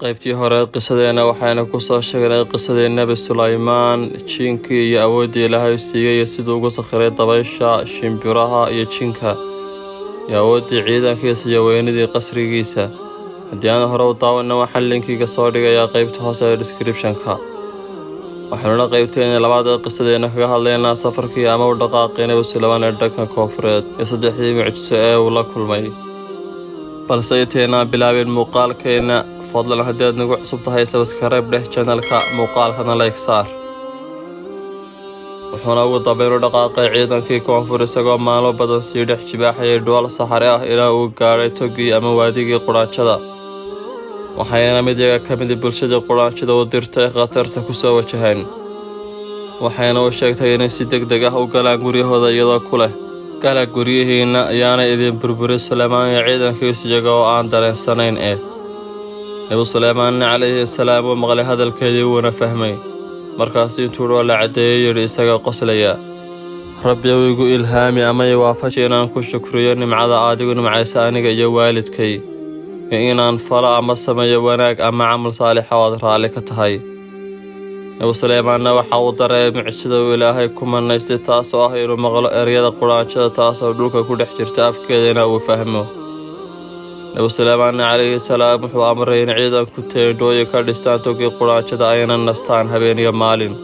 Qaybtii hore qisadeenna waxaynu kusoo sheegnay qisadii Nebi Sulaymaan, jinkii iyo awooddii Ilaahay siiyey iyo siduu ugu sakhiray dabaysha, shimbiraha iyo jinka, iyo awooddii ciidankiisa iyo weynidii qasrigiisa. Haddii aan hore u daawana, waxaan linkiga soo dhigayaa qaybta hoose ee description-ka. Waxaanuna qaybteena labaad ee qisadeenna kaga hadlaynaa safarkii ama u dhaqaaqay Nebi Sulaymaan ee dhanka koonfureed iyo saddexdii mucjiso ee uu la kulmay. Balse inteynaan bilaabin muuqaalkeenna, fadlan haddii aad nagu cusub tahay, subscribe dheh channelka, muuqaalkana like saar. Wuxuuna ugu dambeyn u dhaqaaqay ciidankii koonfur, isagoo maalmo badan sii dhex jibaaxayay dhuwal saxare ah, ilaa uu gaadhay toggii ama waadigii quraanjada. Waxayna mid iyaga ka mid bulshadii quraanjada u dirtay khatarta kusoo wajahaan, waxayna u sheegtay inay si deg deg ah u galaan guryahooda, iyadoo ku leh: "Gala guryihiinna, ayaanay idin burburin Suleymaan iyo ciidankiisu iyaga oo aan dareensanayn." Ee Nebi Suleymaanna calayhi salaam uu maqlay hadalkeedii, wuuna fahmay. Markaas intuu dhoo la caddeeyey yidhi isaga qoslaya: "Rabbi ow, igu ilhaami ama i waafaji inaan ku shukriyo nimcada aad igu nimcaysa aniga iyo waalidkay, iyo inaan falo ama sameeyo wanaag ama camal saalixa oo aad raalli ka tahay." Nebi Suleymaanna waxa uu dareemay mucjisada uu Ilaahay ku manaystay, taasoo ah inuu maqlo ereyada quraanjada, taasoo dhulka ku dhex jirta, afkeedana uu fahmo. Nebi Suleymaanna calayhi salaam wuxuu amray in ciidanku teendhooyin ka dhistaan togii quraanjada, ayna nastaan habeen iyo maalin.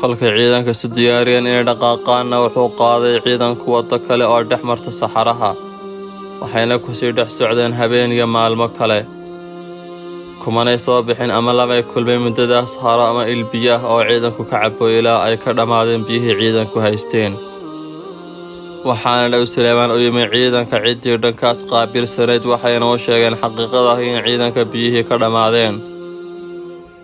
Kolkay ciidanka isu diyaariyeen inay dhaqaaqaanna, wuxuu qaaday ciidanku waddo kale oo dhex marta saxaraha, waxayna kusii dhex socdeen habeen iyo maalmo kale. Kumanay soo bixin ama lamay kulmay muddadaas haro ama il biyo ah oo ciidanku ka cabo, ilaa ay ka dhammaadeen biyihii ciidanku haysteen. Waxaana Nebi Suleymaan u yimi ciidanka ciddii dhankaas qaabilsanayd, waxayna u sheegeen xaqiiqada ah in ciidanka biyihii ka dhammaadeen.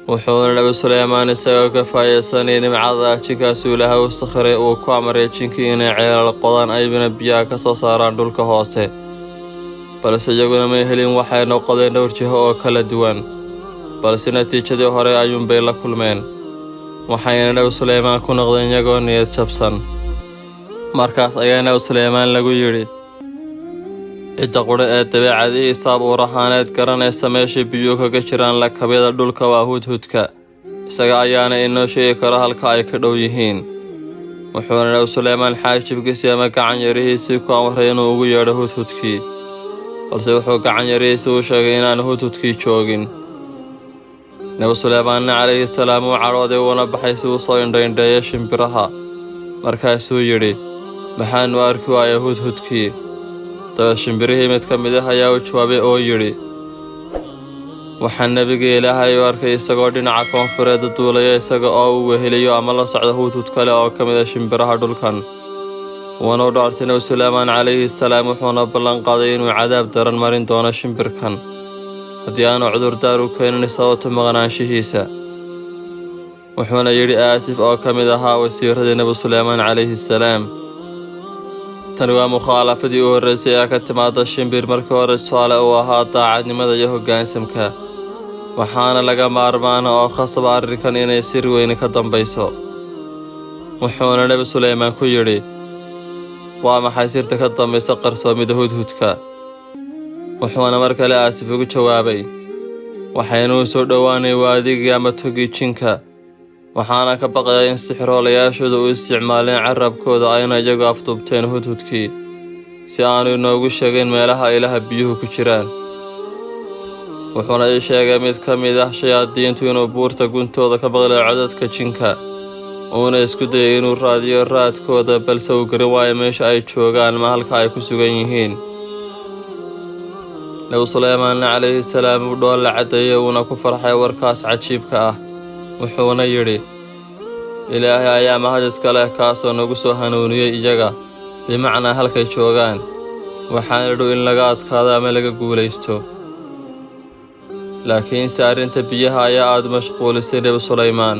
Wuxuuna Nebi Suleymaan, isagoo ka faa'iidaysanayay nimcada jinkaasuu Ilaahay u sakhiray, uu ku amray jinkii inay ceelal qodaan, aybina biyaha ka soo saaraan dhulka hoose. Balse iyaguna may helin. Waxay noqodeen dhowr jiho oo kala duwan, balse natiijadii hore ayuunbay la kulmeen. Waxayna Nebi Suleymaan ku noqdeen iyagoo niyad jabsan. Markaas ayaa Nebi Suleymaan lagu yidhi: "Cidda qudha ee dabeecadihiisa abuur ahaaneed garanaysa meeshay biyuhu kaga jiraan lakabyada dhulka waa Hudhudka, isaga ayaana inoo sheegi kara halka ay ka dhow yihiin." Wuxuuna Nebi Suleymaan xaajibkiisii ama gacan yarihiisii ku amray inuu ugu yeedho Hudhudkii, balse wuxuu gacan yarihiisii u sheegay inaanu Hudhudkii joogin. Nebi Suleymaanna calayhi salaam uu cadhooday, wuuna baxay si uu soo indhaindheeyo shimbiraha. Markaasuu yidhi: "Maxaanu arki waayay Hudhudkii?" Dabeed shimbirihii mid ka mid ah ayaa u jawaabay oo yidhi: "Waxaan nebiga Ilaahay u arkay isagoo dhinaca koonfureed duulaya, isaga oo uu weheliyo ama la socda hudhud kale oo ka mid ah shimbiraha dhulkan." Wuuna u dhaartay Nebi Suleymaan calayhi salaam, wuxuuna ballan qaaday inuu cadaab daran marin doono shimbirkan haddii aanu cudurdaar u keenin sababta maqnaanshihiisa. Wuxuuna yidhi Aasif, oo ka mid ahaa wasiiradii Nebi Suleymaan calayhi salaam: "Tani waa mukhaalafadii u horreysay ee ka timaada shimbir markii hore tusaale uu ahaa daacadnimada iyo hoggaansamka, waxaana laga maarmaana oo khasaba arrinkan inay sir weyni ka dambayso." Wuxuuna Nebi Suleymaan ku yidhi: "Waa maxay sirta ka dambaysa qarsoomida Hudhudka?" Wuxuuna mar kale Aasif ugu jawaabay: "Waxaynuu soo dhowaanay waadigii ama togii jinka, waxaana ka baqayaa in sixiroolayaashooda u isticmaaleen carabkooda, ayna iyagu afduubteen Hudhudkii si aanu inoogu sheegin meelaha ilaha biyuhu ku jiraan. Wuxuuna ii sheegay mid ka mid ah shayaadiintu inuu buurta guntooda ka maqlay codadka jinka, uuna isku dayay inuu raadiyo raadkooda, balse uu garan waayo meesha ay joogaan ma halka ay ku sugan yihiin." Nebi Suleymaanna calayhi salaam uu dhool la caddeeyey, uuna ku farxay warkaas cajiibka ah. Wuxuuna yidhi: "Ilaahay ayaa mahad iska leh, kaasoo nagu soo hanuuniyey iyaga, bimacnaa halkay joogaan. Waxaana dhow in laga adkaado ama laga guulaysto." Laakiinse arrinta biyaha ayaa aada u mashquulisay Nebi Sulaymaan,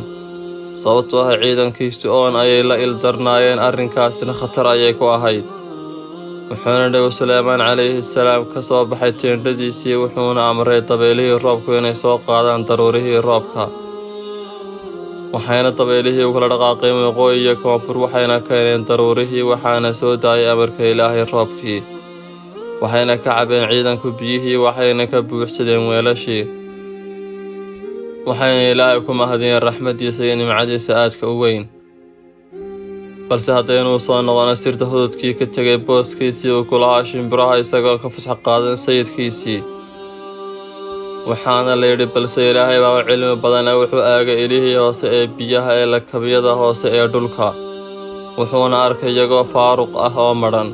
sababtoo ah ciidankiisu oon ayay la ildarnaayeen, arrinkaasina khatar ayay ku ahayd. Wuxuuna Nebi Suleymaan calayhi salaam ka soo baxay teendhadiisii, wuxuuna amray dabeelihii roobku inay soo qaadaan daruurihii roobka. Waxayna dabeelihii u kala dhaqaaqeen waqooyi iyo koonfur, waxayna keeneen daruurihii, waxaana soo daayay amarka Ilaahay roobkii. Waxayna ka cabeen ciidanku biyihii, waxayna ka buuxsadeen weelashii. Waxayna Ilaahay ku mahadiyeen raxmaddiisa iyo nimcadiisa aadka u weyn. Balse haddaynuu soo noqono sirta hududkii ka tegay booskiisii uu ku lahaa shimbiraha isagoo ka fasax qaadan sayidkiisii, waxaana la yidhi, balse Ilaahay baa u cilmi badane, wuxuu aagay ilihii hoose ee biyaha ee lakabiyada hoose ee dhulka, wuxuuna arkay iyagoo faaruq ah oo madhan.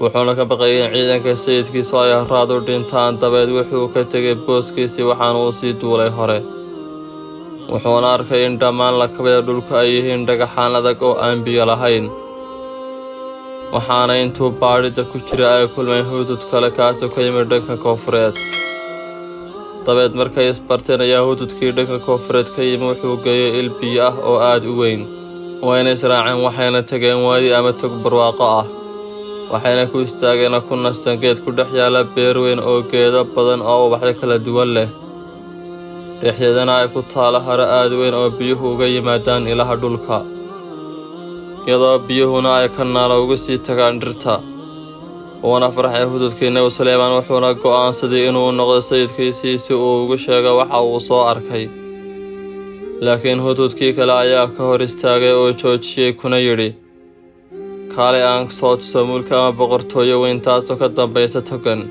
Wuxuuna ka baqayay in ciidanka sayidkiisu ay haraad u dhintaan. Dabeed wuxuu ka tegay booskiisii, waxaana uu sii duulay hore. Wuxuuna arkay in dhammaan lakabyada dhulka ay yihiin dhagaxaan adag oo aan biyo lahayn. Waxaana intuu baadhida ku jira ay kulmeen hudud kale, kaasoo ka yimid dhanka koonfureed. Dabeed markay isbarteen ayaa hududkii dhanka koonfureed ka yimi wuxuu geeyey il biyo ah oo aad u weyn. Wayna israaceen, waxayna tageen waadi ama tog barwaaqo ah. Waxayna ku istaageen oo ku nasteen geed ku dhex yaala beer weyn oo geedo badan oo ubaxyo kala duwan leh, dhexdeedana ay ku taalo haro aad weyn oo biyuhu uga yimaadaan ilaha dhulka, iyadoo biyuhuna ay kanaalo uga sii tagaan dhirta. Wuuna farxay hududkii Nebi Suleymaan, wuxuuna go'aansaday inuu noqdo sayidkiisii si uu ugu sheego waxa uu soo arkay. Laakiin hududkii kale ayaa ka hor istaagay oo joojiyey, kuna yidhi, "Kaalay aan soo tuso mulki ama boqortooyo weyn taasoo ka dambaysa togan,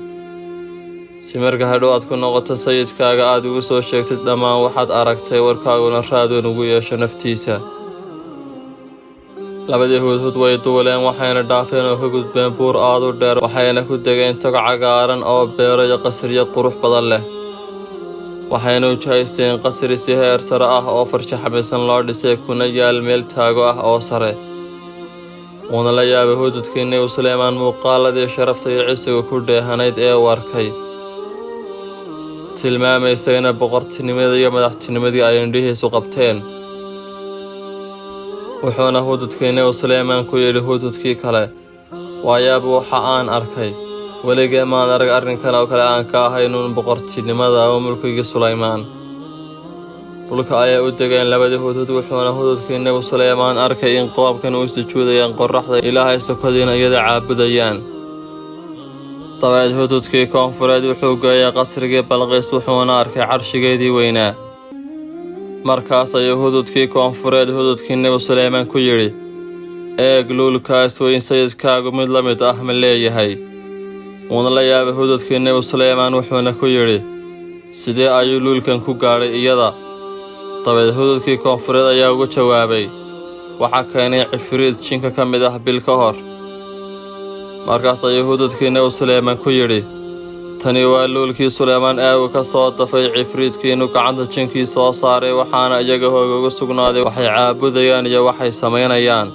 si marka hadhow aad ku noqoto sayidkaaga aad ugu soo sheegtid dhammaan waxaad aragtay, warkaaguna raad weyn ugu yeesho naftiisa." Labadii hudhud way duuleen, waxayna dhaafeen oo ka gudbeen buur aad u dheer, waxayna ku degeen tog cagaaran oo beero iyo qasriyo qurux badan leh. Waxayna u jihaysteen qasri si heer sare ah oo farshaxmaysan loo dhisay, kuna yaal meel taago ah oo sare. Wuuna la yaabay hududkii Nebi Suleymaan muuqaaladii sharafta iyo cisiga ku dheehanayd ee uu arkay, tilmaamaysayna boqortinimadii iyo madaxtinimadii ay indhihiisu qabteen. Wuxuuna hududkii Nebi Suleymaan ku yidhi hududkii kale, "Waa yaab waxa aan arkay. Weligee maan arag arrinkan oo kale aan ka ahaynuun boqortinimada oo mulkigii Sulaymaan." Dhulka ayay u degeen labadii hudhud, wuxuuna hududkii Nebi Suleymaan arkay in qoomkan u sujuudayaan qorraxda, Ilaahay sokodiina iyada caabudayaan. Dabeed hududkii koonfureed wuxuu geeyay qasrigii Balqiis, wuxuuna arkay carshigeedii weynaa. Markaas ayuu hududkii koonfureed hududkii Nebi Suleymaan ku yidhi, "Eeg luulkaas weyn, sayidkaagu mid la mid ah ma leeyahay?" Wuuna la yaabay hududkii Nebi Suleymaan, wuxuuna ku yidhi, "Sidee ayuu luulkan ku gaadhay iyada?" Dabeed hududkii koonfureed ayaa ugu jawaabay, "Waxaa keenay cifriid jinka ka mid ah bil ka hor." Markaas ayuu hududkii Nebi Suleymaan ku yidhi, "Tani waa luulkii Suleymaan ee uu ka soo dafay cifriidkii inuu gacanta jinkii soo saaray, waxaana iyaga hoog ugu sugnaaday waxay caabudayaan iyo waxay samaynayaan."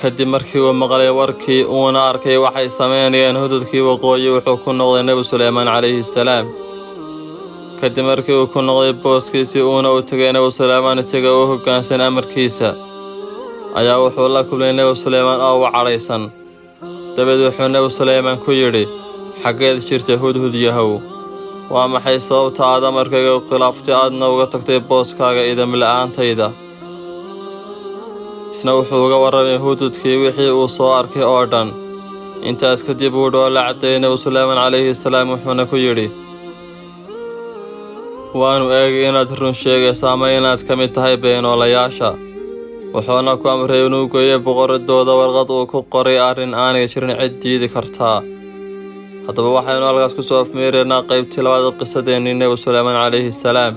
Kadib markii uu maqlay warkii uuna arkay waxay samaynayeen, hududkii waqooyi wuxuu ku noqday Nebi Suleymaan calayhi salaam. Kadib markii uu ku noqday booskiisii uuna u tegay Nebi Suleymaan isaga u hoggaansan amarkiisa, ayaa wuxuu la kulmay Nebi Suleymaan oo u cadhaysan. Dabeed wuxuu Nebi Suleymaan ku yidhi, "Xaggeed jirta, hudhud yahow? Waa maxay sababta aad amarkayga u khilaaftay, aadna uga tagtay booskaaga idam la'aantayda?" Isna wuxuu uga warramay hududkii wixii uu soo arkay oo dhan. Intaas kadib uu dhoola caddeeyey Nebi Suleymaan calayhi salaam, wuxuuna ku yidhi, "Waanu eegay inaad run sheegayso ama inaad ka mid tahay beenoolayaasha." Wuxuuna ku amray inuu geeyo boqoradooda warqad uu ku qoray arrin aanay jirin cid diidi kartaa. Haddaba waxaynu halkaas kusoo afmeeraynaa qaybtii labaad qisadeennii Nebi Suleymaan calayhi salaam.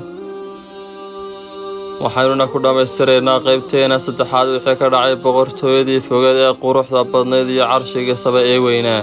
Waxaynuna ku dhammaystiraynaa qaybteena saddexaad wixii ka dhacay boqortooyadii fogeed ee quruxda badnayd iyo carshigii Saba ee weynaa.